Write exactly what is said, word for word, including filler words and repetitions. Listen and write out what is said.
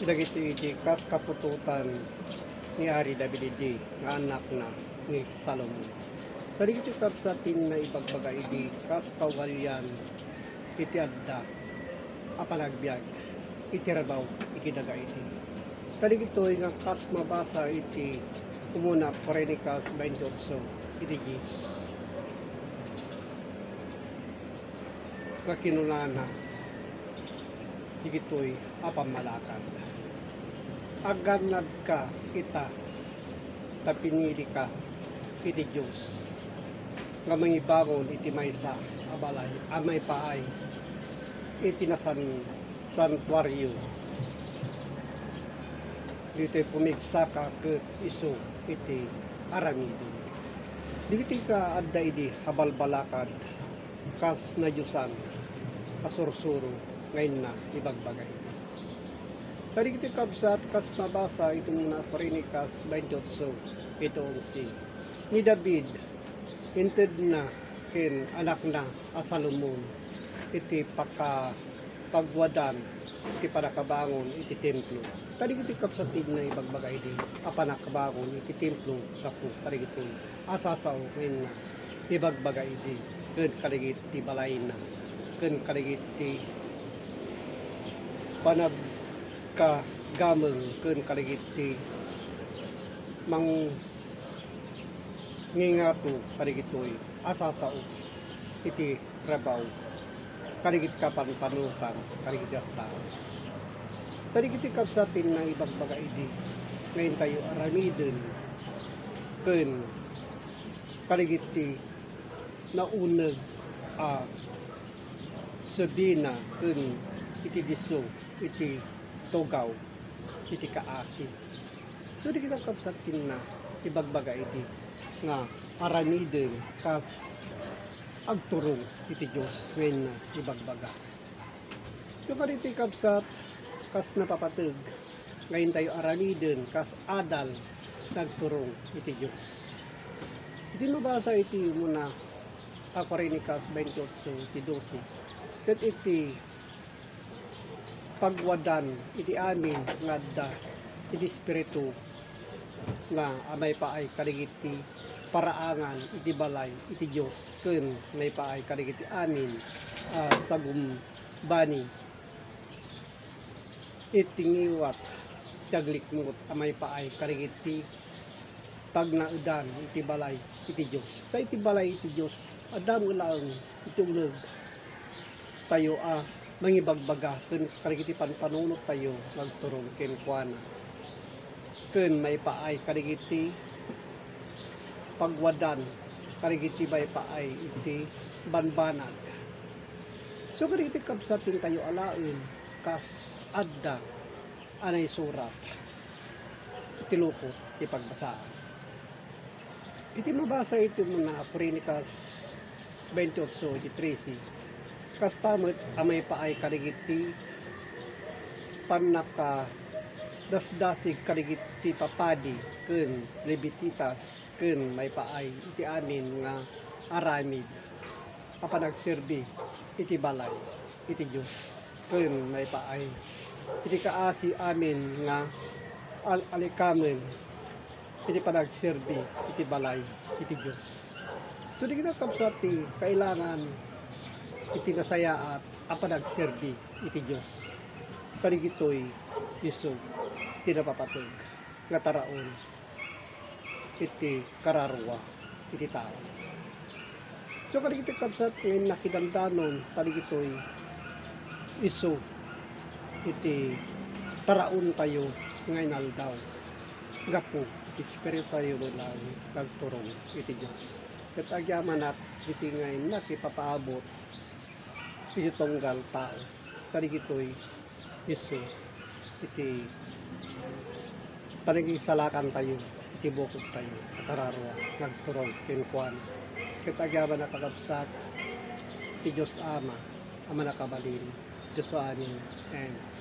Dagitoy idi kas kaputotan ni Ari David idi nga anakna ni Salomon. Kadagiti kabsat ti ibagbaga idi kas kaugalian iti adda a panagbiag iti rabaw iti daga idi. Kadagitoy nga kas mabasa iti Umuna Kronikas twenty-eight, iti dies. Nga kinunana, dagitoy a pammalakad. Agannadka ita, ta pinilika iti Dios nga mangibangon iti maysa a balay a maipaay iti nasan-, santuario. Ditoy pumigsaka ket isu iti aramiden. Dagiti nga adda idi a balbalakad kas nadiosan a sursuro nga inna ibagbaga idi. Kadagiti kabsat, kas mabasa iti Umuna Kronikas twenty-eight, iti onse. Ni David, intedna ken anakna a Salomon iti paka-, pagwadan iti panakabangon iti templo. Kadagiti kabsat ti ibagbaga idi a panakabangon iti templo gapu kadagitoy a sasao nga inna ibagbaga idi, ken kadagiti balayna, ken kadagiti panagkagameng, ken kadagiti mangingato kadagitoy a sasao iti rabaw, kadagiti kapanpanotan kadagiti tao. Kadagiti kabsat ti ibagbaga idi nga intayo aramiden ken kadagiti nauneg a sebina ken iti disso iti tugaw iti kaasi. So, dagiti kabsat ti ibagbaga idi nga aramiden kas agturong iti Dios nga inna ibagbaga. So, kadagiti kabsat, kas napapateg nga intayo aramiden kas adal nga agturong iti Dios. Iti mabasa iti Umuna a Kronikas twenty-eight, iti dose, ket iti pagwadan iti amin nga adda iti Espiritu nga a maipaay kadagiti paraangan iti balay iti Dios ken maipaay kadagiti amin a sagumbani iti ngiwat ti aglikmut a maipaay kadagiti pagnaedan iti balay iti Dios. Ta iti balay iti Dios, adda met laeng iti uneg tayo a mangibagbaga ken kadagiti panpanunot tayo nga agturong kenkuana. Ken maipaay kadagiti pagwadan kadagiti maipaay iti banbanag. So, kadagiti kabsat, intayo alaen kas adda a naisurat iti lukot ti pagbasaan. Iti mabasa iti Umuna a Kronikas twenty-eight, iti trese, kasta met a maipaay kadagiti pannakadasdasig kadagiti papadi ken Levititas ken maipaay iti amin nga aramid a panagserbi iti balay iti Dios ken maipaay iti kaasi amin nga al-alikamen iti panagserbi iti balay iti Dios. So, dagiti kabsat ti kailangan iti nasayaat a panagserbi iti Dios. Kadagitoy isu ti napapateg nga taraon iti kararua iti tao. So, kadagiti kabsat nga innak idandanon, kadagitoy isu iti taraontayo nga inaldaw gapu iti espirituyo met laeng nga agturong iti Dios. Ket agyamanak ditoy nga innak ipapaabot iti tunggal tao, kadagitoy isu iti panagisalakantayo iti bukogtayo a kararua nga agturong kenkuana. Ket agyamanak, kakabsat, ti Dios Ama a mannakabalin, Dios amin. Amen.